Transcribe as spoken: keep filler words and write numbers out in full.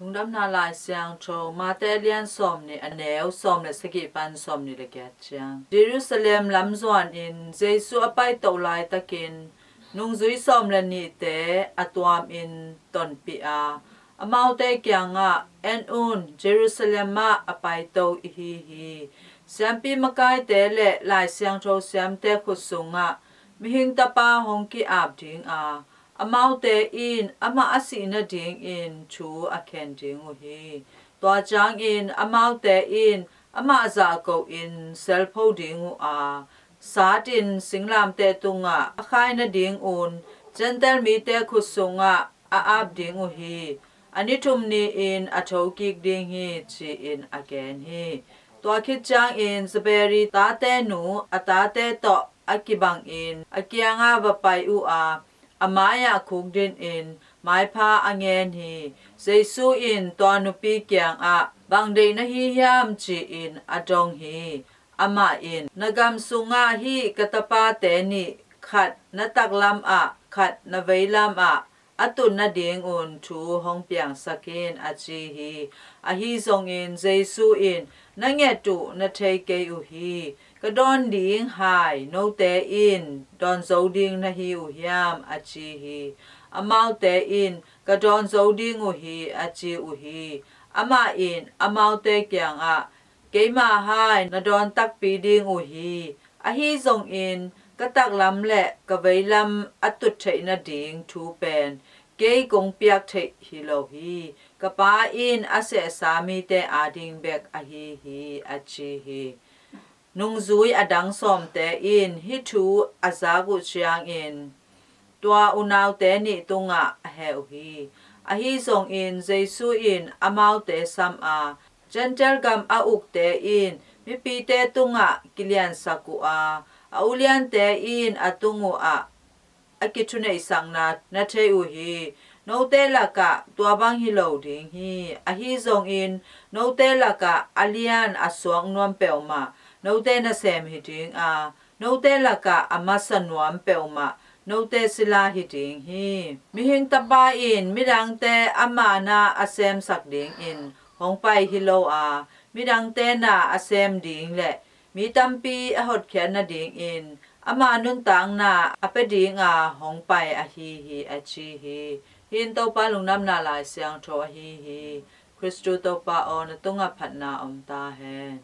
Lungdamna Lai Siangtho, Mate a lian sawm nih, a neu sawm le sagih pan sawm nih le giat ciang. Jerusalem lam zuanin Jesu a paitoh laitakin nungzui sawm le nihte a tuamin tonpih a, amaute kiangah, "En un, Jerusalem ah a paito i hi hi. Siampi makaite le Lai Siangtho siamte khut sungah mihing tapa hong ki-ap ding a, amaute in amah a sih nadingin thu a khen ding uh hi. Tua ciangin amaute in amah zahko in selpho ding uh a, satin singlamteh tungah a khai nadingun Gentail mite khut sungah a ap ding uh hi. A ni thum ni-in a thokik ding hi," ci-in a gen hi. Tua khit ciangin Zebedee tate nu a tate tawh a kibangin a kiangah va pai uh a, a mai-ah khukdinin maipha a ngen hi. Jesu in tua nupi kiangah, "Bang deih na hi hiam?" ci-in a dong hi. Amah in, "Na gam sungah hih ka tapate nih, khat na taklam ah, khat na veilam ah a tut nadingun thu hong piangsak in," a ci hi. Ahi zongin Jesu in, "Na nget uh na thei kei uh hi. Ka dawn ding hai note in dawn zo ding na hi uh hiam?" a ci hi. Amaute in, "Ka dawn zo ding uh hi," a ci uh hi. Amah in amaute kiangah, "Keimah hai na dawn takpi ding uh hi. Ahi zongin ka taklam le ka veilam a tut theih nading thu pen kei kong piak theih hi lo hi. Ka Pa in a sehsa mite ading bek ahi hi," a ci hi. Nungzui a dang sawmte in hih thu a zak uh ciangin tua unaute nih tungah a heh uh hi. Ahi zongin Jesu in amaute sam a, "Gentail gam a ukte in mipite tungah kiliansak uh a, a uliante in a tung uh ah a kithuneihsakna na thei uh hi. Note lakah tua bang hi lo ding hi. Ahi zongin note lakah a lian a suak nuam peuhmah note nasem hi ding a, note lakah a masa nuam peuhmah note sila hi ding hi. Mihing Tapa in midangte ama na a semsak dingin hong pai hi lo a, midangte na a sem ding le mi tampi a hotkhiat nadingin ama nuntakna a pia dinga hong pai ahi hi," a ci hi. Hih in Topa Lungdamna Lai Siangtho ahi hi. Khristu Topa aw, na tungah phatna om ta hen.